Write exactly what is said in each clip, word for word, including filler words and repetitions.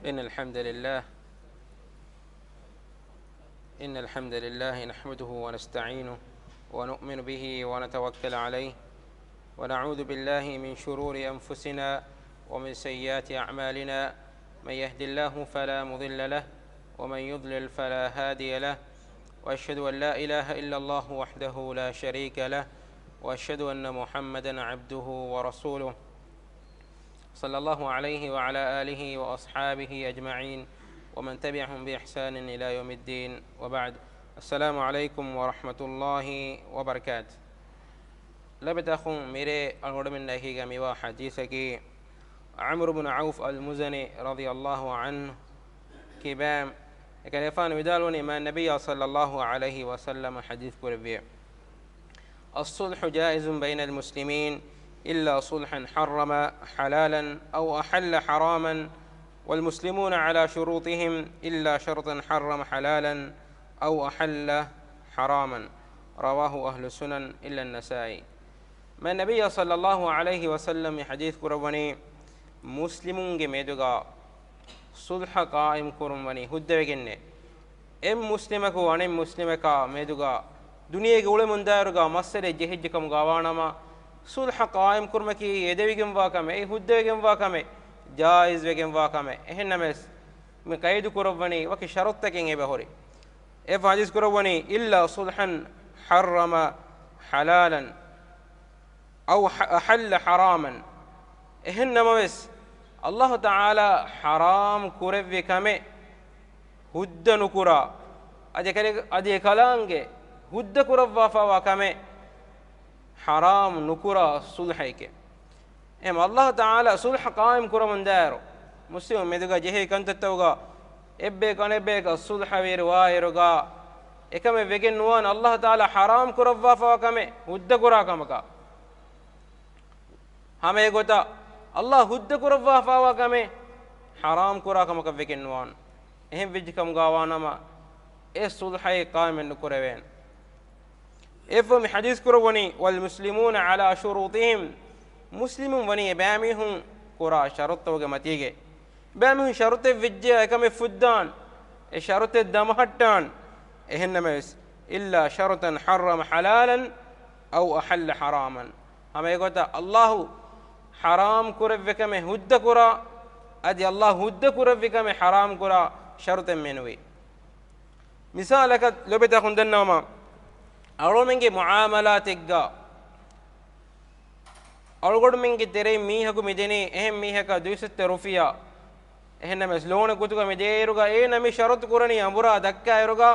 إن الحمد لله إن الحمد لله نحمده ونستعينه ونؤمن به ونتوكل عليه، ونعوذ بالله من شرور أنفسنا ومن سيئات أعمالنا. من يهد الله فلا مضل له، ومن يضلل فلا هادي له. وأشهد أن لا إله إلا الله وحده لا شريك له، وأشهد أن محمدا عبده ورسوله، صلى الله عليه وعلى آله وأصحابه أجمعين، ومن تبعهم بإحسان إلى يوم الدين، وبعد. السلام عليكم ورحمة الله وبركاته. ލޮބުވެތި އަޚުން، މިރޭ އަޅުގަނޑުމެންނަށް އެކީގަ މިވާ ޙަދީޘަކީ، ޢަމްރު ބުނު ޢައުފް އަލްމުޒަނީ ރަޟިޔަﷲ ޢަންހު ކިބާމް އެކަލޭފާނު ވިދާޅުވަނީ، މާތް ނަބިއްޔާ ޞައްލަﷲ ޢަލައިހި ވަސައްލަމަ ޙަދީޘް ކުރެއްވި، الصلح جائز بين المسلمين إلا صلحا حرم حلالا أو أحل حراما، والمسلمون على شروطهم إلا شرطا حرم حلالا أو أحل حراما. رواه أهل السنن إلا النسائي. މާތް ނަބިއްޔާ ޞައްލަﷲ ޢަލައިހި ވަސައްލަމް ޙަދީޘް ކުރައްވަނީ، މުސްލިމުންގެ މެދުގަ ޞުލްޙަ ޤާއިމް ކުރުން ވަނީ ހުއްދަވެގެންނޭ. އެއް މުސްލިމަކު އަނެއް މުސްލިމަކާ މެދުގަ ދުނިޔޭގެ އުޅެމުންދާއިރުގަ މައްސަލައެއް ޖެހިއްޖެ ކަމުގަ ވާނަމަ، ޞުލްޙަ ޤާއިމް ކުރުމަކީ އެދެވިގެންވާ ކަމެއް، އެއީ ހުއްދަވެގެންވާ ކަމެއް، ޖާއިޒް ވެގެންވާ ކަމެއް. އެހެންނަމަވެސް، މި ޤައިދު ކުރައްވަނީ ވަކި ޝަރުޠަކެއް އެބަހުރި. އެ ޙަދީޘް ކުރައްވަނީ، إلا صلحا حرم حلالا أو أحل حراما. އެހެން ނަމަވެސް، ﷲ ތަޢާލާ ޙަރާމް ކުރެއްވި ކަމެއް ހުއްދަ ނުކުރާ، އަދި އެކަލެ-، އަދި އެކަލާނގެ ހުއްދަ ކުރައްވާފައިވާ ކަމެއް ޙަރާމް ނުކުރާ ޞުލްޙައެކޭ. އެހެން ﷲ ތަޢާލާ ޞުލްޙަ ޤާއިމް ކުރަމުންދާއިރު، މުސްލިމުން މެދުގަ ޖެހޭ ކަންތައްތަކުގަ އެއްބަޔަކު އަނެއްބަޔަކަށް ޞުލްޙަވެރިވާއިރުގަ، އެކަމެއް ވެގެން ނުވާނެ، ﷲ ތަޢާލާ ޙަރާމް ކުރައްވާފައިވާ ކަމެއް ހުއްދަ ކުރާ ކަމަކަށް. ހަމައެގޮތަށް، ﷲ ހުއްދަ ކުރައްވާފައިވާ ކަމެއް ޙަރާމް ކުރާ ކަމަކަށް ވެގެން ނުވާނެ. އެހެން ވެއްޖެ ކަމުގަ ވާނަމަ، އެ ޞުލްޙައެއް ޤާއިމެއް ނުކުރެވޭނެ. އެއަށްފަހު މި ޙަދީޘް ކުރައްވަނީ، والمسلمون على شروطهم، މުސްލިމުން ވަނީ އެބައިމީހުން ކުރާ ޝަރުޠުތަކުގެ މަތީގައި. އެބައިމީހުން ޝަރުޠެއް ވެއްޖެޔާ އެކަމެއް ފުއްދާން، އެ ޝަރުޠެއް ދަމަހައްޓާން. އެހެންނަމަވެސް، إلا شرطا حرم حلالا أو أحل حراما. ހަމައެގޮތަށް، ﷲ ޙަރާމް ކުރެއްވި ކަމެއް ހުއްދަ ކުރާ، އަދި ﷲ ހުއްދަ ކުރެއްވި ކަމެއް ޙަރާމް ކުރާ ޝަރުޠެއް މެނުވީ. މިސާލަކަށް، ލޮބުވެތި އަޚުން ދަންނަވަމާ، އަޅުގަނޑުމެންގެ މުޢާމަލާތެއްގަ އަޅުގަނޑުމެންގެ ތެރެއިން މީހަކު މިދެނީ، އެހެން މީހަކަށް ދުއިސައްތަ ރުފިޔާ، އެހެންނަމަވެސް ލޯނެއް ގޮތުގަ މި ދޭއިރުގަ، އޭނަ މި ޝަރުޠު ކުރަނީ އަނބުރާ ދައްކާއިރުގަ،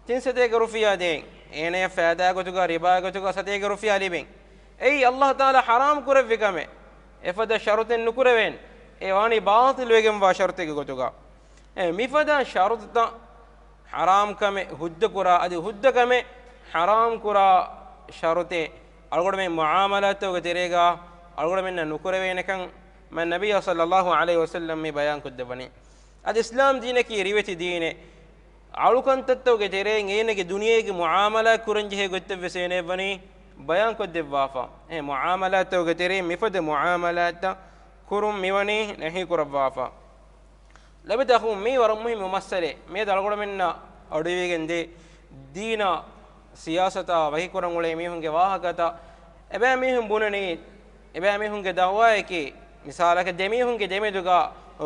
ތިން ސަތޭކަ ރުފިޔާ ދޭން. އޭނަޔަށް ފައިދާ ގޮތުގަ، ރިބާ ގޮތުގަ ސަތޭކަ ރުފިޔާ ލިބެން. އެއީ ﷲ ތަޢާލާ ޙަރާމް ކުރެއްވި ކަމެއް. އެފަދަ ޝަރުޠެއް ނުކުރެވޭނެ. އެ ވާނީ ބާޠިލުވެގެންވާ ޝަރުޠެއްގެ ގޮތުގަ. އެ މިފަދަ ޝަރުޠުތައް ޙަރާމް ކަމެއް ހުއްދަ ކުރާ، އަދި ހުއްދަ ކަމެއް ޙަރާމް ކުރާ ޝަރުޠެއް އަޅުގަނޑުމެން މުޢާމަލާތުގެ ތެރޭގަ އަޅުގަނޑުމެންނަށް ނުކުރެވޭނެކަން މާތް ނަބިއްޔާ ޞައްލައްލާހު ޢަލައިހި ވަސައްލަމް މި ބަޔާން ކޮށްދެއްވަނީ. އަދި އިސްލާމް ދީނަކީ ރިވެތި ދީނެއް. އަޅުކަންތައްތަކުގެ ތެރެއިން އޭނަގެ ދުނިޔޭގެ މުޢާމަލާތް ކުރަންޖެހޭ ގޮތްތައްވެސް އޭނައަށްވަނީ ބަޔާންކޮށްދެއްވާފަ. އެ މުޢާމަލާތްތަކުގެ ތެރެއިން މިފަދަ މުޢާމަލާތްތައް ކުރުން މިވަނީ ނަހީ ކުރައްވާފަ. ލޮބުވެތި އަޚުން، މީ ވަރަށް މުހިއްމު މައްސަލައެއް. މިއަދު އަޅުގަނޑުމެންނަށް އަޑުއިވިގެންދޭ ދީނާ ސިޔާސަތާ ވަކިކުރަން އުޅޭ މީހުންގެ ވާހަކަތައް. އެބައިމީހުން ބުނަނީ، އެބައިމީހުންގެ ދަޢުވާއަކީ، މިސާލަކަށް ދެމީހުންގެ ދެމެދުގަ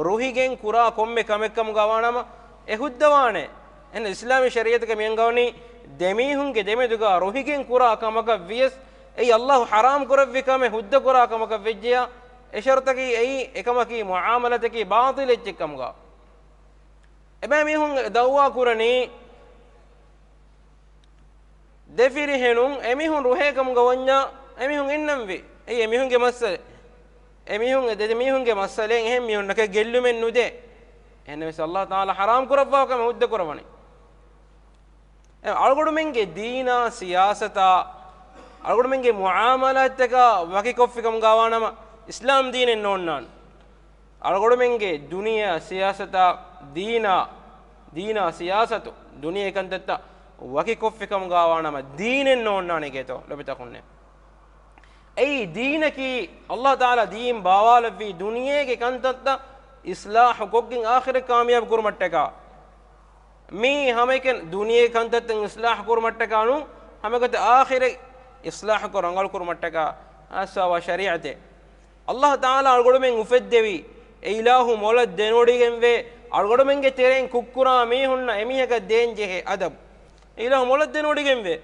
ރުހިގެން ކުރާ ކޮންމެ ކަމެއް ކަމުގަ ވާނަމަ، އެ ހުއްދަވާނެ. އެހެން އިސްލާމީ ޝަރީޢަތަކަށް މިއަންގަވަނީ ދެމީހުންގެ ދެމެދުގަ ރުހިގެން ކުރާ ކަމަކަށް ވިޔަސް، އެއީ ﷲ ޙަރާމް ކުރެއްވި ކަމެއް ހުއްދަ ކުރާ ކަމަކަށް ވެއްޖެޔާ، އެ ޝަރުޠަކީ އެއީ އެކަމަކީ މުޢާމަލާތަކީ ބާޠިލެއްޗެއް ކަމުގަ. އެބައިމީހުން ދަޢުވާ ކުރަނީ ދެ ފިރިހެނުން އެމީހުން ރުހޭ ކަމުގަ ވަންޏާ އެމީހުން އިންނަންވީ. އެއީ އެމީހުންގެ މައްސަލަ. އެމީހުން، ދެ ދެމީހުންގެ މައްސަލައެއް އެހެން މީހުންނަކަށް ގެއްލުމެއް ނުދޭ. އެހެންނަމަވެސް ﷲ ތަޢާލާ ޙަރާމް ކުރައްވާ ކަމެއް ހުއްދަ ކުރަވަނީ. އެ އަޅުގަނޑުމެންގެ ދީނާ ސިޔާސަތާ، އަޅުގަނޑުމެންގެ މުޢާމަލާތްތަކާ ވަކިކޮށްފި ކަމުގަ ވާނަމަ، އިސްލާމް ދީނެއް ނޯންނާނެ. އަޅުގަނޑުމެންގެ ދުނިޔެ ސިޔާސަތާ ދީނާ، ދީނާ ސިޔާސަތު، ދުނިޔެ ކަންތައްތައް ވަކިކޮށްފި ކަމުގަ ވާނަމަ، ދީނެއް ނޯންނާނެ ގޭތޯ ލޮބުވެތި އަޚުންނޭ. އެއީ ދީނަކީ، ﷲ ތަޢާލާ ދީން ބާވާލެއްވީ ދުނިޔޭގެ ކަންތައްތައް އިސްލާހު ކޮށްގެން އާޚިރަތް ކާމިޔާބު ކުރުމަށްޓަކާ. މީ ހަމައެކަން ދުނިޔޭ ކަންތައްތައް އިސްލާހު ކުރުމަށްޓަކާ ނޫން، ހަމައެކަން އާޚިރަތް އިސްލާހު ކޮށް ރަނގަޅު ކުރުމަށްޓަކާ އައްސާވާ ޝަރީޢަތެއް. އައްލާހު ތަޢާލާ އަޅުގަނޑުމެން އުފެއްދެވީ، އެ އިލާހު މޮޅަށް ދެނެވޮޑިގެންވޭ، އަޅުގަނޑުމެންގެ ތެރެއިން ކުށްކުރާ މީހުންނަށް އެމީހަކަށް ދޭން ޖެހޭ އަދަބު. އެ އިލާހު މޮޅަށް ދެނެވޮޑިގެންވޭ.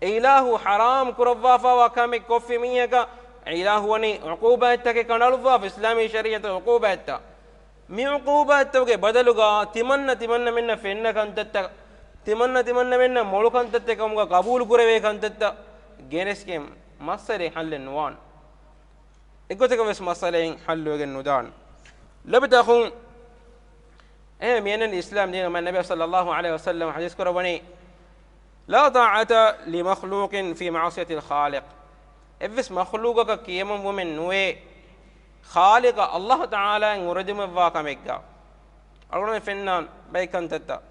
އެ އިލާހު ޙަރާމް ކުރައްވާފާވާ ކަމެއް ކޮށްފި މީހަކަށް އެ އިލާހު ވަނީ ޢުޤޫބާތްތަކެއް ކަނޑައަޅުއްވާފަ، އިސްލާމީ ޝަރީޢަތު ޢުޤޫބާތްތައް. މި ޢުޤޫބާތްތަކުގެ ބަދަލުގަ ތިމަންނަ ތިމަންނަމެންނަށް ފެންނަ ކަންތައްތައް، ތިމަންނަ ތިމަންނަމެންނަށް މޮޅު ކަންތައްތަކެއް ކަމުގަ ޤަބޫލު ކުރެވޭ ކަންތައްތައް ގެނެސްގެން މައްސަލައެއް ޙައްލެއް ނުވާނެ. އެއްގޮތަކަށް ވެސް މައްސަލައިން ޙައްލުވެގެން ނުދާނެ. ލޮބުވެތި އަޚުން، އެހެން މިއަންނަނީ އިސްލާމް ދީނު މާތް ނަބީ ޞައްލައްލާހު ޢަލައިހި ވަސައްލަމަ ޙަދީޘް ކުރައްވަނީ، "لا طاعة لمخلوق في معصية الخالق." އެއްވެސް މަޚްލޫޤަކަށް ކިޔަމަންވުމެއް ނުވޭ، ޚާލިޤަށް އައްލާހު ތަޢާލާއަށް އުރެދުމަށްވާ ކަމެއްގަ. އަޅުގަނޑުމެން ފެންނާން ބައެއް ކަންތައްތައް.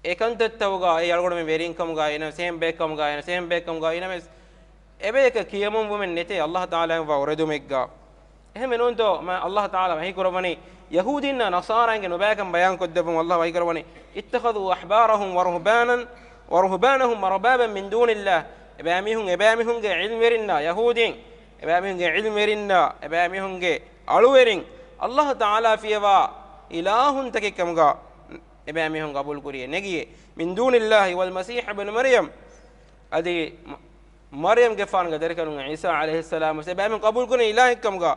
އެ ކަންތައްތަކުގަ އެ އަޅުގަނޑުމެން ވެރިން ކަމުގަ އިނަމެސް، އެހެން ބައެއް ކަމުގަ އިނަމެސް، އެހެން ބައެއް ކަމުގަ އިނަމެސް، އެބަޔަކަށް ކިޔަމަންވުމެއް ނެތޭ އައްލާހު ތަޢާލާއަށްވާ އުރެދުމެއްގަ. އެހެންވެ ނޫންތޯ، މާ އައްލާހު ތަޢާލާ ވަޙީ ކުރައްވަނީ، ޔަހޫދީންނާ ނަޞާރާއިންގެ ނުބައިކަން ބަޔާންކޮށްދެއްވުމުން އައްލާހު ވަޙީ ކުރައްވަނީ، "اتخذوا أحبارهم ورهبانا، ورهبانهم أربابا من دون الله." އެބައިމީހުން، އެބައިމީހުންގެ ޢިލްމްވެރިންނާ، ޔަހޫދީން، އެބައިމީހުންގެ ޢިލްމްވެރިންނާ، އެބައިމީހުންގެ އަޅުވެރިން، އައްލާހު ތަޢާލާ ފިޔަވާ އިލާހުންތަކެއް ކަމުގަ އެބައިމީހުން ޤަބޫލުކުރިއެ ނެގިއެ. "من دون الله والمسيح ابن مريم." އަދި މަ-، މަރްޔަމްގެފާނުގެ ދަރިކަލުން ޢީސާ ޢަލައިހިއްސަލާމް ވެސް އެބައިމީހުން ޤަބޫލުކުރި އިލާހެއްކަމުގަ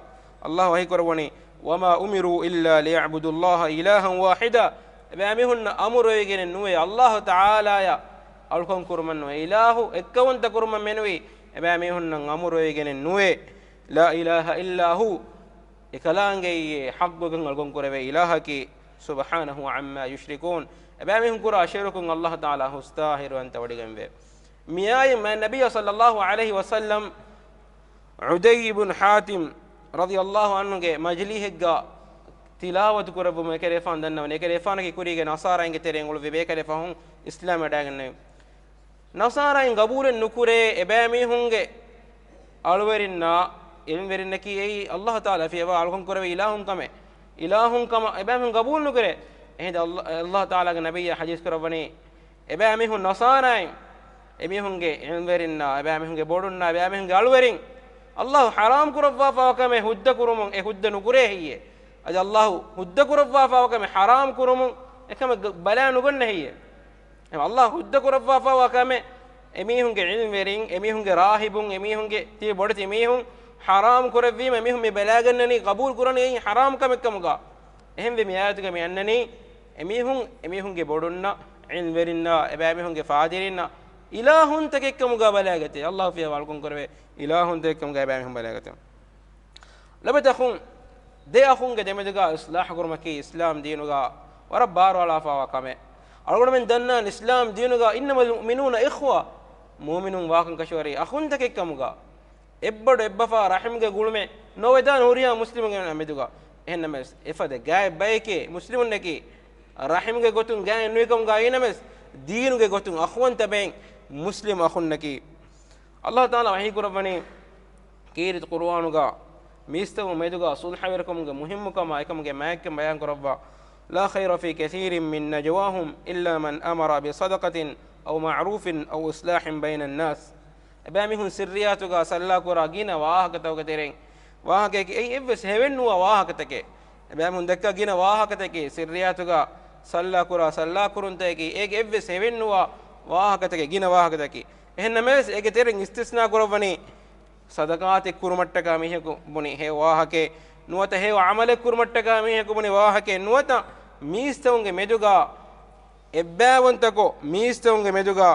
އައްލާހު ވަޙީ ކުރައްވަނީ، "وما أمروا إلا ليعبدوا الله إلها واحدا." އެބައިމީހުންނަށް އަމުރުވެވިގެނެއް ނުވޭ، އައްލާހު ތަޢާލާއަށް އަޅުކަން ކުރުމަށް ނުވޭ، އިލާހު އެއްކައުވަންތަ ކުރުމަށް މެނުވީ، އެބައިމީހުންނަށް އަމުރުވެވިގެނެއް ނުވޭ. "لا إله إلا هو." އެކަލާނގެއީ ޙައްޤުކަން އަޅުކަން ކުރެވޭ އިލާހަކީ، "سبحانه عما يشركون." އެބައިމީހުން ކުރާ ޝިރުކުން އައްލާހު ތަޢާލާ ހުސްތާހިރުވަންތަވޮޑިގެންވޭ. މިއާއި މާތް ނަބިއްޔާ ޞައްލައްލާހު ޢަލައިހި ވަސައްލަމް ޢުދައްޔު ބިން ޙާތިމް ރަޟިޔައްލާހު ޢަންހުގެ މަޖިލީހެއްގަ ތިލާވަތު ކުރެއްވުމަށް އެކަލޭފާނު ދަންނަވަނީ. އެކަލޭފާނަކީ ކުރީގެ ނަޞާރާއިންގެ ތެރެއިން އުޅުއްވި ބޭކަލެއް ފަހުން އިސްލާމް ވެޑައިގެންނެވި. ނަޞާރާއިން ގަބޫލެއް ނުކުރޭ އެބައިމީހުންގެ އަޅުވެރިންނާ ޢިލްމްވެރިންނަކީ އެއީ އައްލާހު ތަޢާލާ ފިޔަވާ އަޅުކަން ކުރެވޭ އިލާހުން ކަމެއް، އިލާހުން ކަމަށް އެބައިމީހުން ގަބޫލު ނުކުރޭ. އެހިނދު އައްލާ-، އައްލާހު ތަޢާލާގެ ނަބިއްޔާ ޙަދީޘް ކުރައްވަނީ، އެބައިމީހުން ނަޞާރާއިން، އެމީހުންގެ ޢިލްމްވެރިންނާ، އެބައިމީހުންގެ ބޮޑުންނާ، އެބައިމީހުންގެ އަޅުވެރިން، އައްލާހު ޙަރާމް ކުރައްވާފާވާ ކަމެއް ހުއްދަ ކުރުމުން އެ ހުއްދަ ނުކުރޭ ހެއްޔޭ؟ އަދި އައްލާހު ހުއްދަ ކުރައްވާފާވާ ކަމެއް ޙަރާމް ކުރުމުން އެކަމެއް ގަ-، ބަލާ ނުގަންނަ ހެއްޔޭ؟ އެ އައްލާހު ހުއްދަ ކުރައްވާފާވާ ކަމެއް އެމީހުންގެ ޢިލްމްވެރިން، އެމީހުންގެ ރާހިބުން، އެމީހުންގެ ތިބި ބޮޑެތި މީހުން ޙަރާމް ކުރެއްވީމަ، އެމީހުން މި ބަލާގަންނަނީ، ޤަބޫލު ކުރަނީ ޙަރާމް ކަމެއް ކަމުގަ. އެހެންވެ މި އާޔަތުގަ މި އަންނަނީ، އެމީހުން، އެމީހުންގެ ބޮޑުންނަށް، ޢިލްމްވެރިންނަށް، އެބައިމީހުންގެ ފާދިރީންނަށް، އިލާހުންތަކެއްކަމުގަ ބަލާގަތޭ. އައްލާހު ފިޔަވާ އަޅުކަން ކުރެވޭ އިލާހުންތަކެއްކަމުގަ އެބައިމީހުން ބަލާގަތޭ. ލޮބުވެތި އަޚުން، ދެ އަޚުންގެ ދެމެދުގަ އިޞްލާޙު ކުރުމަކީ އިސްލާމް ދީނުގަ ވަރަށް ބާރުއަޅާފާވާ ކަމެއް. އަޅުގަނޑުމެން ދަންނާނެ އިސްލާމް ދީނުގަ، "إنما المؤمنون إخوة." މުއުމިނުން ވާކަން ކަށަވަރީ އަޚުންތަކެއްކަމުގަ. އެއްބަޑު އެއްބަފާ ރަޙިމްގެ ގުޅުމެއް ނޯވެދާނެ ހުރިހާ މުސްލިމުގެ މެދުގަ. އެހެންނަމަވެސް، އެފަދަ ގާތް ބަޔެކޭ މުސްލިމުންނަކީ، ރަޙިމްގެ ގޮތުން ގާތް ނުވިކަމުގަ އިނަމެސް، ދީނުގެ ގޮތުން އަޚުވަންތަ ބައެއް މުސްލިމް އަޚުންނަކީ. އައްލާހު ތަޢާލާ ވަޙީ ކުރައްވަނީ، ކީރިތި ޤުރުއާނުގަ މީސްތަކުން މެދުގަ ޞުލްޙަވެރިކަމުގެ މުހިއްމުކަމާ އެކަމުގެ މާތްކަން ބަޔާން ކުރައްވާ، "لا خير في كثير من نجواهم إلا من أمر بصدقة أو معروف أو إصلاح بين الناس." އެބައިމީހުން ސިއްރިއްޔާތުގަ ސައްލާކުރާ ގިނަ ވާހަކަތަކުގެ ތެރެއިން ވާހަކައަކީ އެއީ އެއްވެސް ހެވެއްނުވާ ވާހަކަތަކެއް. އެބައިމީހުން ދައްކާ ގިނަ ވާހަކަތަކެއް، ސިއްރިއްޔާތުގަ ސައްލާކުރާ ސައްލާކުރުންތަކަކީ އޭގެ އެއްވެސް ހެވެއްނުވާ ވާހަކަތަކެއް، ގިނަ ވާހަކަތަކެއް. އެހެންނަމަވެސް، އޭގެ ތެރެއިން އިސްތިސްނާ ކުރައްވަނީ، ޞަދަޤާތެއް ކުރުމަށްޓަކާ މީހަކު ބުނި ހެޔޮ ވާހަކައެއް ނުވަތަ، ހެޔޮ ޢަމަލެއް ކުރުމަށްޓަކާ މީހަކު ބުނި ވާހަކައެއް ނުވަތަ، މީސްތަކުންގެ މެދުގަ އެއްބައިވަންތަކޮށް، މީސްތަކުންގެ މެދުގަ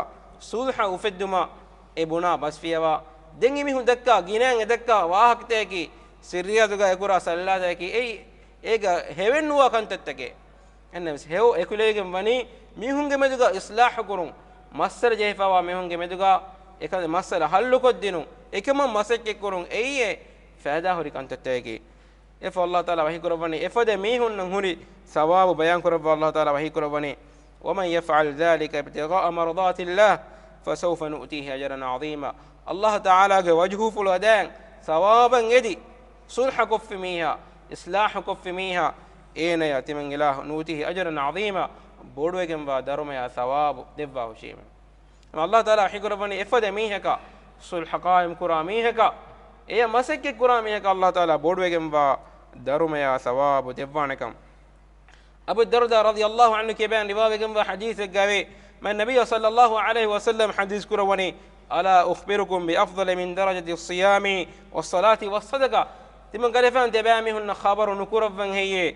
ޞުލްޙަ އުފެއްދުމަށް އެ ބުނާ ބަސްފިޔަވާ. ދެން އެމީހުން ދައްކާ ގިނައިން އެ ދައްކާ ވާހަކަތަކަކީ، ސިއްރިއްޔާތުގަ އެކުރާ ސައްލާތަކަކީ އެއީ އޭގަ ހެވެއްނުވާ ކަންތައްތަކެއް. އެހެންނަމަވެސް، ހެޔޮ އެކުލެވިގެން ވަނީ މީހުންގެ މެދުގަ އިޞްލާޙު ކުރުން، މައްސަލަ ޖެހިފައިވާ މީހުންގެ މެދުގަ އެކަން މައްސަލަ ޙައްލުކޮށްދިނުން، އެކަމަށް މަސައްކަތްކުރުން އެއީ އެ ފައިދާހުރި ކަންތައްތަކެކޭ. އެފަ އައްލާހު ތަޢާލާ ވަޙީކުރައްވަނީ، އެފަދަ މީހުންނަށް ހުރި ސަވާބު ބަޔާންކުރައްވާ އައްލާހު ތަޢާލާ ވަޙީކުރައްވަނީ، "ومن يفعل ذلك ابتغاء مرضات الله فسوف نؤتيه أجرا عظيما." އައްލާހު ތަޢާލާގެ ވަޖްހުފުޅު އަދާން ސަވާބަށް އެދި، ޞުލްޙަކޮށްފި މީހާ، އިޞްލާޙު ކޮށްފި މީހާ، އޭނަޔަށް ތިމަން އިލާހު ނޫތީ އަޖުރަން ޢަޒީމާ، ބޮޑުވެގެންވާ ދަރުމަޔާ ޘަވާބު ދެއްވާ ހުށީމެ. އަﷲ ތަޢާލާ ވަޙީކުރައްވަނީ އެފަދަ މީހަކަށް، ޞުލްޙަ ޤާއިމް ކުރާ މީހަކަށް، އެޔަށް މަސައްކަތް ކުރާ މީހަކަށް އަﷲ ތަޢާލާ ބޮޑުވެގެންވާ ދަރުމަޔާ ޘަވާބު ދެއްވާނެކަން. އަބޫ ދަރްދާ ރަޟިޔަﷲ ޢަންހު ކިބައިން ރިވާވެގެންވާ ޙަދީޘެއްގައި މާތް ނަބިއްޔާ ޞައްލަﷲ ޢަލައިހި ވަސައްލަމް ޙަދީޘް ކުރައްވަނީ، "ألا أخبركم بأفضل من درجة الصيام والصلاة والصدقة؟" ތިމަން ގަރެފާން ދެބައިމީހުންނަށް ޚަބަރު ނުކުރައްވަން ހެއްޔޭ؟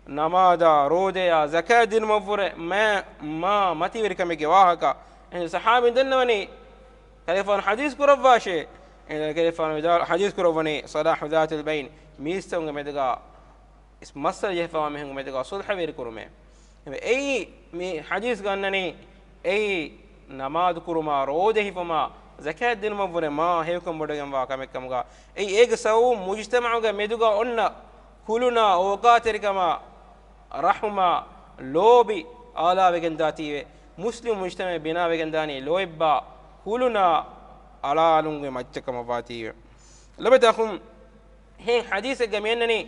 ނަމާދާ، ރޯދަޔާ، ޒަކާތް ދިނުމަށްވުރެ މާ، މާ މަތިވެރިކަމެއްގެ ވާހަކަ. އެހެން ޞަޙާބީން ދަންނަވަނީ، ކަލޭގެފާނު ޙަދީޘް ކުރައްވާށޭ. އެހެން ކަލޭގެފާނު ވިދާޅު، ޙަދީޘް ކުރައްވަނީ، "صلاح ذات البين"، މީސްތަކުންގެ މެދުގަ މައްސަލަ ޖެހިފައިވާ މީހުންގެ މެދުގަ ޞުލްޙަވެރިކުރުމޭ. އެއީ މި ޙަދީޘްގަ އަންނަނީ، އެއީ ނަމާދު ކުރުމާ، ރޯދަ ހިފުމާ، ޒަކާތް ދިނުމަށްވުރެ މާ ހެޔޮކަން ބޮޑުވެގެންވާ ކަމެއްކަމުގަ، އެއީ އޭގެ ސަބަބުން މުޖްތަމަޢުގެ މެދުގަ އޮންނަ ކުލުނާ، އޯގާތެރިކަމާ، ރަޙުމާ، ލޯބި އާލާވެގެން ދާތީވެ. މުސްލިމް މުޖްތަމަޢެއް ބިނާވެގެން ދާނީ ލޯތްބާ، ކުލުނާ އަޅާލުންގެ މައްޗަށް ކަމަށްވާތީވެ. ލޮބުވެތި އަޚުން، އެހެން ޙަދީޘެއްގަ މިއަންނަނީ،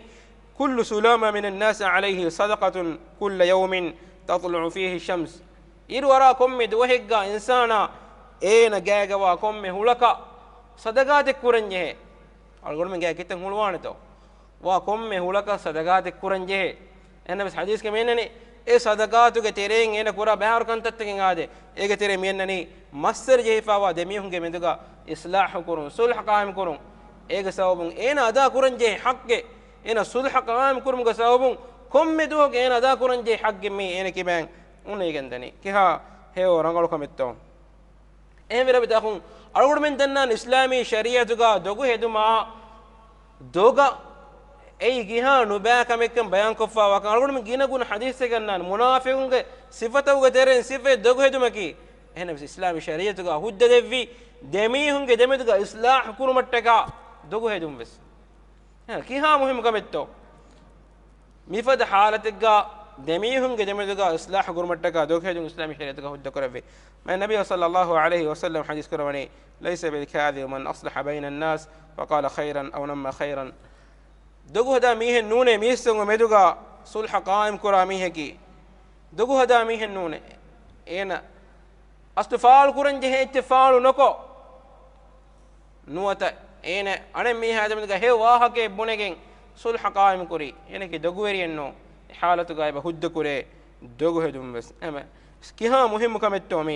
"كل سلامى من الناس عليه صدقة كل يوم تطلع فيه الشمس." އިރުއަރާ ކޮންމެ ދުވަހެއްގަ އިންސާނާ އޭނަ ގާގަވާ ކޮންމެ ހުޅަކަށް ޞަދަޤާތެއް ކުރަންޖެހޭ. އަޅުގަނޑުމެން ގާ ކިތަން ހުޅުވާނެތޯ؟ ވާ ކޮންމެ ހުޅަކަށް ޞަދަޤާތެއް ކުރަންޖެހޭ. އެހެންނަމަވެސް ޙަދީޘްގަ މިއަންނަނީ، އެ ޞަދަޤާތުގެ ތެރެއިން އޭނަ ކުރާ ބައިވަރު ކަންތައްތަކެއް އާދެ، އޭގެ ތެރެއިން މިއަންނަނީ، މައްސަލަ ޖެހިފައިވާ ދެމީހުންގެ މެދުގަ އިޞްލާޙު ކުރުން، ޞުލްޙަ ޤާއިމް ކުރުން. އޭގެ ސަބަބުން އޭނަ އަދާ ކުރަންޖެހޭ ޙައްޤެއް، އޭނަ ޞުލްޙަ ޤާއިމް ކުރުމުގެ ސަބަބުން ކޮންމެ ދުވަހަކު އޭނަ އަދާ ކުރަންޖެހޭ ޙައްޤެއް މީ އޭނަ ކިބައިން އުނެގެންދަނީ. ކިހާ ހެޔޮ ރަނގަޅު ކަމެއްތޯ؟ އެހެންވެ ރަބިތަކުން އަޅުގަނޑުމެން ދަންނާނެ އިސްލާމީ ޝަރީޢަތުގަ ދޮގު ހެދުމާ، ދޮގަށް އެއީ ކިހާ ނުބައި ކަމެއްކަން ބަޔާންކޮށްފައިވާކަން އަޅުގަނޑުމެން ގިނަ ގުނަ ޙަދީޘެއް ގަންނާނެ. މުނާފިޤުންގެ ސިފަތަކުގެ ތެރެއިން ސިފައެއް ދޮގު ހެދުމަކީ. އެހެންނަމަވެސް އިސްލާމީ ޝަރީޢަތުގަ ހުއްދަ ދެއްވި ދެމީހުންގެ ދެމެދުގަ އިޞްލާޙު ކުރުމަށްޓަކާ ދޮގު ހެދުން ވެސް. އެ، ކިހާ މުހިއްމު ކަމެއްތޯ؟ މިފަދަ ޙާލަތެއްގަ ދެމީހުންގެ ދެމެދުގަ އިޞްލާޙު ކުރުމަށްޓަކާ ދޮގު ހެދުން އިސްލާމީ ޝަރީޢަތުގަ ހުއްދަ ކުރެއްވި. މާތް ނަބިއްޔާ ޞައްލަﷲ ޢަލައިހި ވަސައްލަމް ޙަދީޘް ކުރައްވަނީ، "ليس بالكاذب من أصلح بين الناس فقال خيرا أو نمى خيرا." ދޮގު ހަދާ މީހެއް ނޫނޭ މީސްތަކުންގެ މެދުގަ ޞުލްޙަ ޤާއިމް ކުރާ މީހަކީ. ދޮގު ހަދާ މީހެއް ނޫނޭ. އޭނަ އަސްލު ފާޅު ކުރަން ޖެހޭ އެއްޗެއް ފާޅު ނުކޮށް، ނުވަތަ އޭނަ އަނެއް މީހާ ދެމެދުގަ ހެޔޮ ވާހަކައެއް ބުނެގެން ޞުލްޙަ ޤާއިމް ކުރީ. އޭނަކީ ދޮގުވެރިއެއް ނޫން. އެ ޙާލަތުގަ އެބަ ހުއްދަ ކުރޭ ދޮގު ހެދުން ވެސް. އެމެ، ކިހާ މުހިއްމު ކަމެއްތޯ މީ؟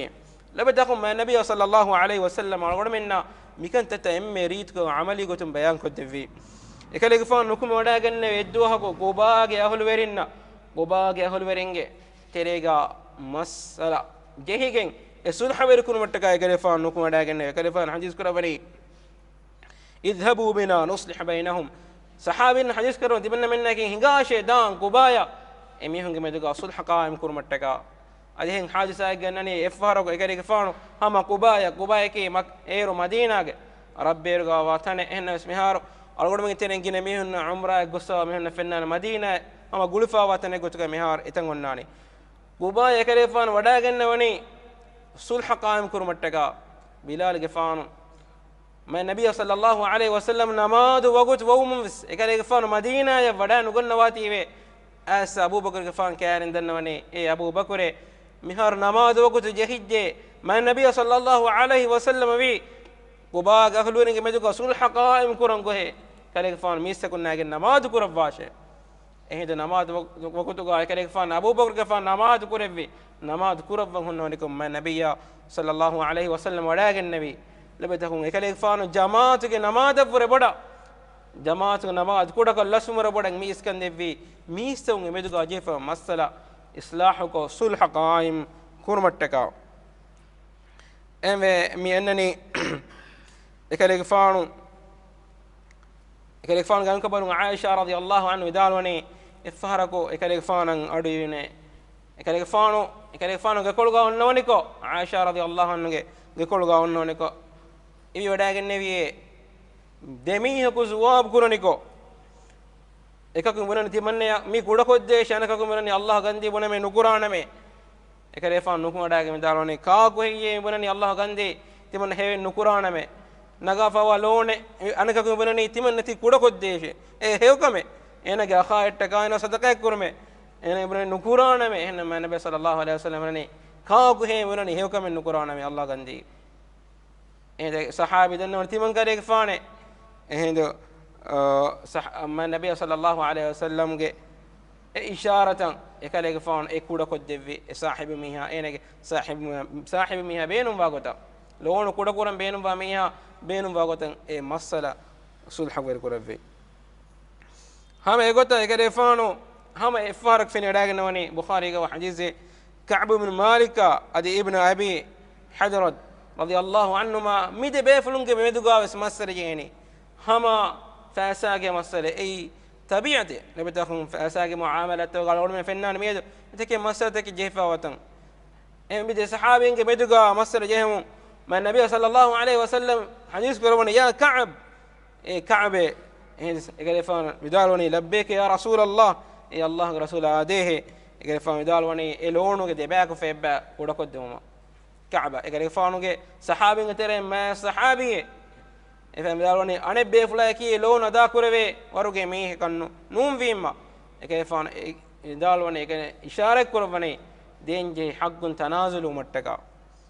ލޮބުވެތި އަޚުން، މާތް ނަބިއްޔާ ޞައްލަﷲ ޢަލައިހި ވަސައްލަމް އަޅުގަނޑުމެންނާ މިކަންތައްތައް އެންމެ ރީތިކޮށް ޢަމަލީ ގޮތުން ބަޔާންކޮށްދެއްވީ. އެކަލޭގެފާނު ނުކުމެ ވަޑައިގެންނެވި އެއްދުވަހަކު ޤުބާގެ އަހުލުވެރިންނަށް، ޤުބާގެ އަހުލުވެރިންގެ ތެރޭގަ މައްސަލަ ޖެހިގެން އެ ޞުލްޙަވެރިކުރުމަށްޓަކާ އެކަލޭގެފާނު ނުކުމެ ވަޑައިގެންނެވި. އެކަލޭގެފާނު ޙަދީޘް ކުރައްވަނީ، "اذهبوا بنا نصلح بينهم." ޞަޙާބީން ޙަދީޘް ކުރައްވަނީ ތިމަންނަމެންނަކީ ހިނގާށޭ ދާން ޤުބާޔަށް އެމީހުންގެ މެދުގަ ޞުލްޙަ ޤާއިމް ކުރުމަށްޓަކާ. އަދި އެހެން ޙާދިސާއެއް ގަންނަނީ އެއްފަހަރަކު އެކަލޭގެފާނު ހަމަ ޤުބާޔަށް، ޤުބާޔަކީ މަކް-، އޭރު މަދީނާގެ ރަށްބޭރުގަ ވާ ތަނެއް. އެހެންނަމަވެސް މިހާރު އަޅުގަނޑުމެންގެ ތެރެއިން ގިނަ މީހުންނަށް ޢުމްރާއަށް ގޮއްސަވާ މީހުންނަށް ފެންނާނެ މަދީނާއަށް ހަމަ ގުޅިފައިވާ ތަނެއް ގޮތުގަ މިހާރު އެތަން އޮންނާނީ. ޤުބާޔަށް އެކަލޭގެފާނު ވަޑައިގެންނަވަނީ ޞުލްޙަ ޤާއިމް ކުރުމަށްޓަކާ. ބިލާލްގެފާނު މާތް ނަބިއްޔާ ޞައްލަﷲ ޢަލައިހި ވަސައްލަމް ނަމާދު ވަގުތު ވަވުމުން ވެސް އެކަލޭގެފާނު މަދީނާޔަށް ވަޑައިނުގަންނަވާތީވެ. އައިސް އަބޫބަކުރުގެފާނު ކައިރިން ދަންނަވަނީ، އޭ އަބޫބަކުރޭ، މިހާރު ނަމާދު ވަގުތު ޖެހިއްޖެ. މާތް ނަބިއްޔާ ޞައްލަﷲ ޢަލައިހި ވަސައްލަމަށް ވީ، ޤުބާގެ އަހުލުވެރިންގެ މެދުގަ ޞުލްޙަ ޤާއިމް ކުރަން ގޮހޭ. ކަލޭގެފާނު މީސްތަކުންނާގެން ނަމާދު ކުރައްވާށޭ. އެހިނދު ނަމާދު ވަ-، ވަގުތުގަ އެކަލޭގެފާނު އަބޫބަކުރުގެފާނު ނަމާދު ކުރެއްވި. ނަމާދު ކުރައްވަން ހުންނަވަނިކޮށް މާތް ނަބިއްޔާ ޞައްލަﷲ ޢަލައިހި ވަސައްލަމް ވަޑައިގެންނެވި. ލޮބުވެތި އަޚުން، އެކަލޭގެފާނު ޖަމާޢަތުގެ ނަމާދަށްވުރެ ބޮޑަށް، ޖަމާޢަތުގެ ނަމާދު ކުޑަކޮށް ލަސްވުރެ ބޮޑަށް މި އިސްކަން ދެއްވީ، މީސްތަކުންގެ މެދުގަ ޖެހިފަ މައްސަލަ އިޞްލާޙުކޮށް، ޞުލްޙަ ޤާއިމް ކުރުމަށްޓަކާ. އެހެންވެ، މި އަންނަނީ އެކަލޭގެފާނު، އެކަލޭގެފާނުގެ އަންކަބަރުން ޢާއިޝާ ރަޟިޔަﷲ ޢަންހަ ވިދާޅުވަނީ، އެއްފަހަރަކު އެކަލޭގެފާނަށް އަޑު އިވިނޭ. އެކަލޭގެފާނު، އެކަލޭގެފާނު ގެކޮޅުގަ އޮންނަވަނިކޮށް، ޢާއިޝާ ރަޟިޔަﷲ ޢަންހަގެ ގެކޮޅުގަ އޮންނަވަނިކޮށް، އިވިވަޑައިގެންނެވިޔޭ. ދެމީހަކު ޖުވާބު ކުރަނިކޮށް، އެކަކު ބުނަނީ ތިމަންނަޔަށް މީ ކުޑަކޮށްދޭށޭ، އަނެކަކު ބުނަނީ އަﷲ ގަންދީ ބުނަމޭ ނުކުރާނަމޭ. އެކަލޭގެފާނު ނުކުމެ ވަޑައިގެން ވިދާޅުވަނީ، ކާކު ހެއްޔޭ ބުނަނީ އަﷲ ގަންދީ ތިމަންނަ ހެޔޮއެއް ނުކުރާނަމޭ. ނަގާފައިވާ ލޯނެ، އަނެކަކު ބުނަނީ ތިމަންނަ ތި ކުޑަކޮށްދޭށޭ. އެ ހެޔޮކަމެއް. އޭނަގެ އަޚާއަށްޓަކާ އޭނަ ސަދަޤައެއް ކުރުމޭ. އޭނަ އިބްރަހީމް ނުކުރާނަމޭ. އެހެންނަމަ ނަބީ ޞައްލައްލާހު ޢަލައިހި ވަސައްލަމަ ވަނީ ކާކުހޭ ވަނީ ހެޔޮކަމެއް ނުކުރާނަމޭ އައްލާ ގަންދީ. އޭނަ ޞަޙާބީ ދަންނަވަން ތިމަން ކަލޭގެފާނެ. އެހިނދު، އަ، ޞަޙް-، މާ ނަބީ ޞައްލައްލާހު ޢަލައިހި ވަސައްލަމްގެ އެ އިޝާރަތަށް އެކަލޭގެފާނު އެ ކުޑަކޮށްދެއްވި އެ ޞާޙިބު މީހާ، އޭނަގެ ޞާޙިބު، ޞާޙިބު މީހާ ބޭނުންވާ ގޮތަށް، ލޯނު ކުޑަކުރަން ބޭނުންވާ މީހާ ބޭނުންވާ ގޮތަށް އެ މައްސަލަ ޞުލްޙަވެރި ކުރެއްވި. ހަމަ އެގޮތަށް އެކަލޭފާނު ހަމަ އެއްފަހަރަކު ފެނިވަޑައިގަންނަވަނީ ބުޚާރީގަ ވާ ޙަދީޘެއް، ކަޢްބު ބިން މާލިކާ އަދި އިބްނު އަބީ ޙަޟްރަތް ރަޟިޔައްލާހު ޢަންހުމާ މި ދެ ބޭފުޅުންގެ މެދުގާ ވެސް މައްސަލަ ޖެހެނީ. ހަމަ ފައިސާގެ މައްސަލަ އެއީ ޠަބީޢަތެއް. ނަބިތަކުން ފައިސާގެ މުޢާމަލާތުގަ އަޅުގަނޑުމެން ފެންނާނެ މިއަދު އެތަކެއް މައްސަލަތަކެއް ޖެހިފައިވާތަން. އެ މި ދެ ޞަޙާބީންގެ މެދުގާ މައްސަލަ ޖެހެމުން މާ ނަބީ ޞައްލައްލާހު ޢަލައިހި ވަސައްލަމް ޙަދީޘް ކުރައްވަނީ، "ޔާ ކަޢްބް." އޭ ކަޢްބޭ. އެހެން އެކަލޭފާނު ވިދާޅުވަނީ، "ލައްބައިކަ ޔާ ރަސޫލައްލާހް." އޭ އައްލާހުގެ ރަސޫލާ އާދޭހޭ. އެކަލޭފާނު ވިދާޅުވަނީ އެ ލޯނުގެ ދެބަޔަކު ފައެއްބައި ކުޑަކޮށްދެވުމަށް. ކަޢްބާ. އެކަލޭގެފާނުގެ ޞަޙާބީންގެ ތެރެއިން މާ ޞަޙާބީއެއް. އެފަދަ ވިދާޅުވަނީ، އަނެއް ބޭފުޅާއަކީ ލޯނު އަދާކުރެވޭ ވަރުގެ މީހެއް ކަން ނޫން ވީމަ. އެކަލޭގެފާނު އެ ވިދާޅުވަނީ، އެކަނި އިޝާރަތް ކުރައްވަނީ، ދޭންޖެހި ޙައްޤުން ތަނާޒުލުވުމަށްޓަކާ.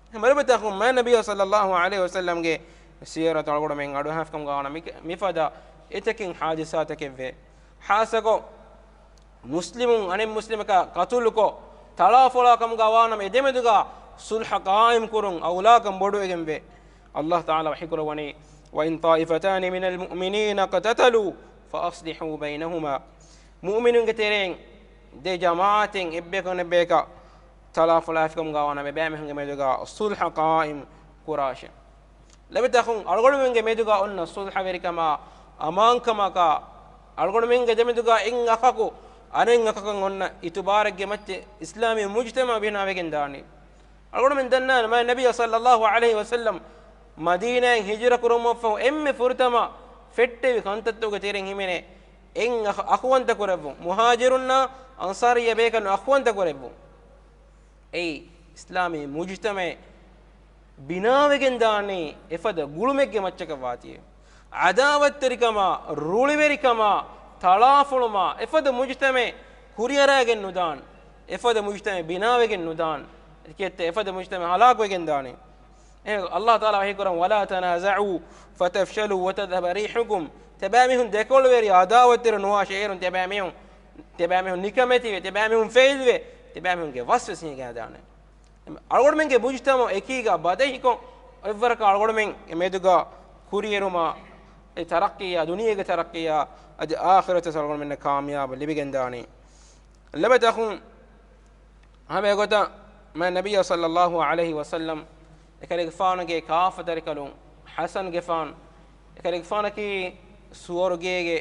އެހެން މަރުބަތަކުން މާ ނަބިއްޔާ ޞައްލައްލާހު ޢަލައިހި ވަސައްލަމްގެ ސީރަތު އަޅުގަނޑުމެން އަޑުއަހާފިކަމުގަ ވާނަމަ މި، މިފަދަ އެތަކެއް ޙާދިސާތަކެއްވޭ. ޚާއްޞަކޮށް، މުސްލިމުން އަނެއް މުސްލިމަކާ ޤަތުލުކޮށް، ތަޅާފޮޅާކަމުގަ ވާނަމަ އެދެމެދުގަ ޞުލްޙަ ޤާއިމް ކުރުން އައުލާކަން ބޮޑުވެގެންވޭ. އައްލާހު ތަޢާލާ ވަޙީ ކުރައްވަނީ، "وإن طائفتان من المؤمنين اقتتلوا فأصلحوا بينهما." މުއުމިނުންގެ ތެރެއިން ދެ ޖަމާޢަތެއް އެއްބަޔަކު އަނެއްބަޔަކަށް ތަޅާފޮޅާފިކަމުގަ ވާނަމަ އެބައިމީހުންގެ މެދުގަ ޞުލްޙަ ޤާއިމް ކުރާށޭ. ލަބިތަކުން އަޅުގަނޑުމެންގެ މެދުގަ އޮންނަ ޞުލްޙަވެރިކަމާ އަމާންކަމަކާ، އަޅުގަނޑުމެންގެ ދެމެދުގަ އެއް އަޚަކު އަނެއް އަޚަކަށް އޮންނަ އިތުބާރެއްގެ މައްޗަށް އިސްލާމީ މުޖްތަމަޢު ބިނާވެގެން ދާނީ. އަޅުގަނޑުމެން ދަންނާނެ މާ ނަބިއްޔާ ޞައްލައްލާހު ޢަލައިހި ވަސައްލަމް މަދީނާއިން ހިޖުރަ ކުރުމަށްފަހު އެންމެ ފުރަތަމަ ފެއްޓެވި ކަންތައްތަކުގެ ތެރެއިން ހިމެނޭ އެއް އަޚަ-، އަޚުވަންތަ ކުރެއްވުން، މުހާޖިރުންނާ އަންޞާރިއްޔަ ބޭކަލުން އަޚުވަންތަ ކުރެއްވުން. އެއީ އިސްލާމީ މުޖްތަމަޢެއް ބިނާވެގެން ދާނީ އެފަދަ ގުޅުމެއްގެ މައްޗަކަށް ވާތީ. ޢަދާވަތްތެރިކަމާ، ރުޅިވެރިކަމާ، ތަޅާފޮޅުމާ އެފަދަ މުޖްތަމަޢެއް ކުރިއަރައިގެން ނުދާން. އެފަދަ މުޖްތަމަޢެއް ބިނާވެގެން ނުދާން. އެކައްތަ އެފަދަ މުޖްތަމަޢެއް ހަލާކުވެގެން ދާނީ. އެ އައްލާހު ތަޢާލާ ވަޙީ ކުރަން، "ولا تنازعوا فتفشلوا وتذهب ريحكم." ތިބާމީހުން ދެކޮޅުވެރި ޢަދާވަތްތެރި ނުވާށޭ. އޭރުން ތިބާމީހުން، ތިބާމީހުން ނިކަމެތިވެ، ތިބާމީހުން ފެއިލްވެ، ތިބާމީހުންގެ ވަސް ވެސް ހިނގައިދާނެ. އަޅުގަނޑުމެންގެ މުޖްތަމަޢު އެކީގަ ބަދަހިކޮށް، އެއްވަރަކަށް އަޅުގަނޑުމެން މެދުގަ ކުރިއެރުމާ، އެ ތަރައްޤީއާ، ދުނިޔޭގެ ތަރައްޤީއާ، އަދި އާޚިރަތަށް އަޅުގަނޑުމެންނަށް ކާމިޔާބު ލިބިގެންދާނީ. ލަބިތަކުން ހަމަ އެގޮތަށް މާ ނަބިއްޔާ ޞައްލައްލާހު ޢަލައިހި ވަސައްލަމް އެކަލޭގެފާނުގެ ކާފަ ދަރިކަލުން ޙަސަންގެފާނު، އެކަލޭގެފާނަކީ ސުވަރުގޭގެ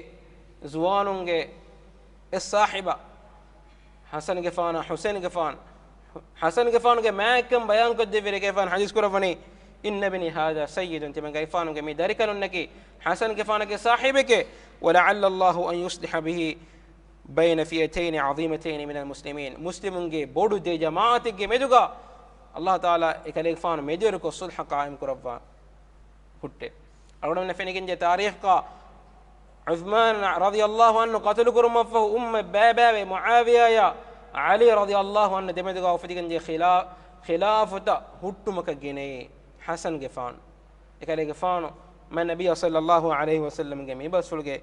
ޒުވާނުންގެ އެއް ސާހިބާ، ޙަސަންގެފާނާ ޙުސައިންގެފާނު، ޙަސަންގެފާނުގެ މާތްކަން ބަޔާންކޮށްދެއްވި ރެގެފާނު ޙަދީޘް ކުރައްވަނީ، "إن ابني هذا سيد." ތިމަން ގައިފާނުގެ މި ދަރިކަލުންނަކީ ޙަސަންގެފާނުގެ ސާހިބެކޭ، "ولعل الله أن يصلح به بين فئتين عظيمتين من المسلمين." މުސްލިމުންގެ ބޮޑު ދެ ޖަމާޢަތެއްގެ މެދުގަ އައްލާހު ތަޢާލާ އެކަލޭގެފާނު މެދުވެރިކޮށް ޞުލްޙަ ޤާއިމް ކުރައްވާ ހުއްޓޭ. އަޅުގަނޑުމެންނަށް ފެނިގެންޖެ ތާރީޚްގަ ޢުޘްމާން ރަޟިޔައްލާހު ޢަންހު ޤަތުލު ކުރުމަށްފަހު އުއްމަތް ބައިބައިވެ މުޢާވިޔާޔާ ޢަލީ ރަޟިޔައްލާހު ޢަންހު ދެމެދުގަ އުފެދިގެންޖެ ޚިލާ-، ޚިލާފުތައް ހުއްޓުމަކަށް ގެނައީ ޙަސަންގެފާނު. އެކަލޭގެފާނު މާ ނަބިއްޔާ ޞައްލައްލާހު ޢަލައިހި ވަސައްލަމްގެ މި ބަސްފުޅުގެ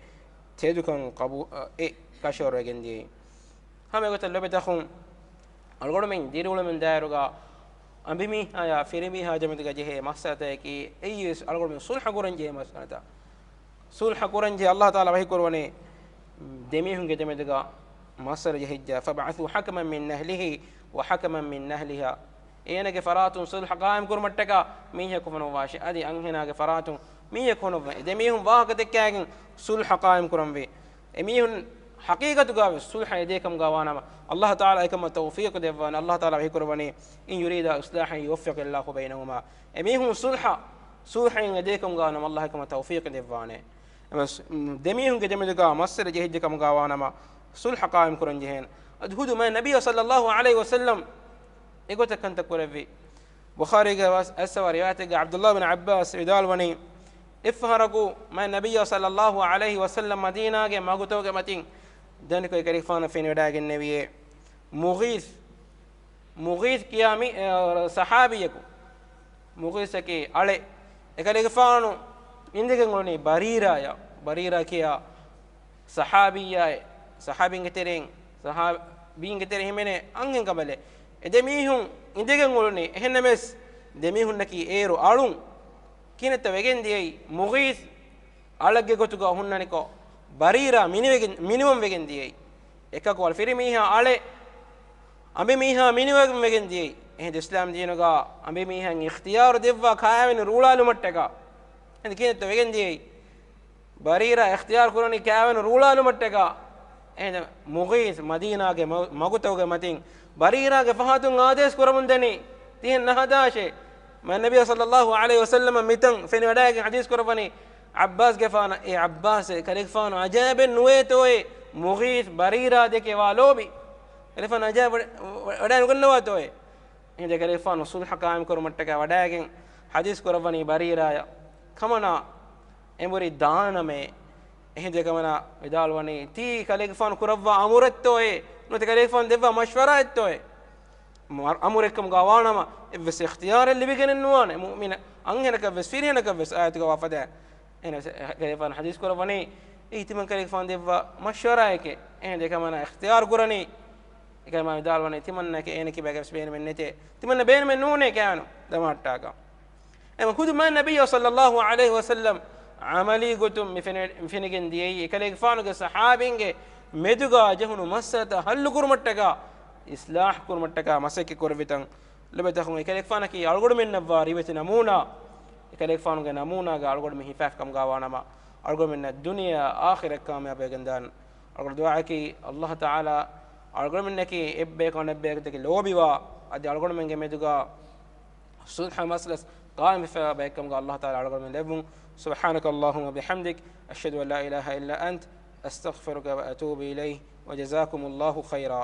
ތެދުކަން ޤަބޫ-، އެ ކަށަވަރުވެގެންދިޔައީ. ހަމަ އެގޮތަށް ލޮބުވެތި އަޚުން، އަޅުގަނޑުމެން ދިރިއުޅެމުން ދާއިރުގަ އަނބިމީހާޔާ ފިރިމީހާ ދެމެދުގަ ޖެހޭ މައްސަލަތަކަކީ އެއީވެސް އަޅުގަނޑުމެން ޞުލްޙަ ކުރަންޖެހޭ މައްސަލަތައް. ޞުލްޙަ ކުރަންޖެހޭ، އައްލާހު ތަޢާލާ ވަޙީ ކުރައްވަނީ ދެމީހުންގެ ދެމެދުގަ މައްސަލަ ޖެހިއްޖާ، "فابعثوا حكما من أهله وحكما من أهلها." އޭނަގެ ފަރާތުން ޞުލްޙަ ޤާއިމް ކުރުމަށްޓަކާ މީހަކު ފޮނުއްވާށޭ. އަދި އަންހެނާގެ ފަރާތުން މީހަކު ފޮނުއްވާ. ދެމީހުން ވާހަކަ ދެއްކާގެން ޞުލްޙަ ޤާއިމް ކުރަންވީ. އެމީހުން ޙަޤީޤަތުގަ ވެސް ޞުލްޙަ އެދޭކަމުގަ ވާނަމަ، އައްލާހު ތަޢާލާ އެކަމަށް ތައުފީޤު ދެއްވާނެ. އައްލާހު ތަޢާލާ ވަޙީ ކުރައްވަނީ، "إن يريدا إصلاحا يوفق الله بينهما." އެމީހުން ޞުލްޙަ، ޞުލްޙައިން އެދޭކަމުގަ ވާނަމަ، އައްލާހު އެކަމަށް ތައުފީޤު ދެއްވާނެ. އެމަ-، ދެމީހުންގެ ދެމެދުގަ މައްސަލަ ޖެހިއްޖެ ކަމުގަ ވާނަމަ، ޞުލްޙަ ޤާއިމް ކުރަން ޖެހޭނެ. އަދި ޚުދު މާ ނަބިއްޔާ ޞައްލައްލާހު ޢަލައިހި ވަސައްލަމް އެގޮތަށް ކަންތައް ކުރެއްވި. ބުޚާރީގެ ވަސް-، އައްސަވާ ރިވާޔަތެއްގަ ޢަބްދުﷲ ބިން ޢައްބާސް ވިދާޅުވަނީ، އެއްފަހަރަކު މާ ނަބިއްޔާ ޞައްލައްލާހު ޢަލައިހި ވަސައްލަމް މަދީނާގެ މަގުތަކުގެ މަތިން ދެން އެކަލޭގެފާނަށް ފެނިވަޑައިގެންނެވިއޭ މުޣީސް، މުޣީސް ކިޔާ މި، އަ، ޞަޙާބީއަކު. މުޣީސްއަކީ އަޅެއް. އެކަލޭގެފާނު އިނދެގެން އުޅުނީ ބަރީރާޔާ. ބަރީރާ ކިޔާ ޞަޙާބީއާއެއް. ޞަޙާބީންގެ ތެރެއިން، ޞަޙާބީންގެ ތެރެ ހިމެނޭ އަންހެންކަނބަލެއް. އެ ދެމީހުން އިނދެގެން އުޅުނީ. އެހެންނަމަވެސް ދެމީހުންނަކީ އޭރު އަޅުން. ކިހިނެއްތަ ވެގެން ދިޔައީ؟ މުޣީސް އަޅެއްގެ ގޮތުގަ ހުންނަނިކޮށް، ބަރީރާ މިނިވެގެން، މިނިވަން ވެގެން ދިޔައީ. އެކަކު އަޅު ފިރިމީހާ އަޅެ، އަނބިމީހާ މިނިވަން ވެގެން ދިޔައީ. އެހެން އިސްލާމް ދީނުގަ އަނބިމީހަށް އިޚްތިޔާރު ދެއްވާ ކާވެނި ރޫޅާލުމަށްޓަކާ. އެހެން ކިހިނެއްތަ ވެގެން ދިޔައީ؟ ބަރީރާ އިޚްތިޔާރު ކުރަނީ ކާވެނި ރޫޅާލުމަށްޓަކާ. އެހެން މުޣީސް މަދީނާގެ މަ-، މަގުތަކުގެ މަތިން ބަރީރާގެ ފަހަތުން އާދޭސް ކުރަމުންދަނީ. ތިހެން ނަހަދާށޭ. މާތް ނަބިއްޔާ ޞައްލައްލާހު ޢަލައިހި ވަސައްލަމަ މިތަން ފެނިވަޑައިގެން ޙަދީޘް ކުރައްވަނީ ޢައްބާސްގެފާނަށް، އޭ ޢައްބާސް، އެކަލޭގެފާނު އަޖައިބެއް ނުވޭތޯއޭ މުޣީސް ބަރީރާ ދެކެ ވާ ލޯބި. ކަލޭގެފާނު އަޖައިބެއް ވަޑަ-، ވަޑައިނުގަންނަވާތޯއޭ. އެހިނދެ ކަލޭގެފާނު ޞުލްޙަ ޤާއިމް ކުރުމަށްޓަކާ ވަޑައިގެން ޙަދީޘް ކުރައްވަނީ ބަރީރާޔަށް. ކަމަނާ އެނބުރި ދާނަމޭ. އެހިނދެ ކަމަނާ ވިދާޅުވަނީ، ތީ ކަލޭގެފާނު ކުރައްވާ އަމުރެއްތޯއޭ؟ ނުވަތަ ކަލޭގެފާނު ދެއްވާ މަޝްވަރާއެއްތޯއޭ؟ މަ-، އަމުރެއްކަމުގަ ވާނަމަ، އެއްވެސް އިޚްތިޔާރެއް ލިބިގެނެއް ނުވާނެ މުއުމިނަށް، އަންހެނަކަށްވެސް ފިރިހެނަކަށްވެސް އާޔަތުގަ ވާ ފަދައިން. އެހެނަސް ކަލޭގެފާނު ޙަދީޘް ކުރައްވަނީ، އެއީ ތިމަން ކަލޭގެފާނު ދެއްވާ މަޝްވަރާއެކޭ. އެހެން ދެކަމަނާ އިޚްތިޔާރު ކުރަނީ. އެކަމަނާ ވިދާޅުވަނީ، ތިމަންނަކަށް އޭނަ ކިބައިގެވެސް ބޭނުމެއް ނެތޭ. ތިމަންނަ ބޭނުމެއް ނޫނޭ ކާވެނި ދަމާއްޓާކަށް. އެމަ ޚުދު މާތް ނަބިއްޔާ ޞައްލައްލާހު ޢަލައިހި ވަސައްލަމް ޢަމަލީ ގޮތުން މި ފެނި-، މި ފެނިގެން ދިޔައީ، އެކަލޭގެފާނުގެ ޞަޙާބީންގެ މެދުގަ ޖެހުނު މައްސަލަތައް ޙައްލު ކުރުމަށްޓަކާ، އިޞްލާޙް ކުރުމަށްޓަކާ މަސައްކަތް ކުރެއްވިތަން. ލޮބުވެތި އަޚުން، އެކަލޭގެފާނަކީ އަޅުގަނޑުމެންނަށްވާ ރިވެތި ނަމޫނާ. އެކަލޭގެފާނުގެ ނަމޫނާގަ އަޅުގަނޑުމެން ހިފާފި ކަމުގަ ވާނަމަ، އަޅުގަނޑުމެންނަށް ދުނިޔެއާ އާޚިރަތް ކާމިޔާބުވެގެންދާން. އަޅުގަނޑު ދުޢާއަކީ، ﷲ ތަޢާލާ އަޅުގަނޑުމެންނަކީ އެއްބަޔަކު އަނެއްބަޔަކު ދެކެ ލޯބިވާ، އަދި އަޅުގަނޑުމެންގެ މެދުގަ ޞުލްޙަ މަސައްކަތް ޤާއިމްވެފައިވާ ބައެއްކަމުގަ ﷲ ތަޢާލާ އަޅުގަނޑުމެން ލެއްވުން. سبحانك اللهم وبحمدك، أشهد أن لا إله إلا أنت، أستغفرك وأتوب إليك، وجزاكم الله خيرا.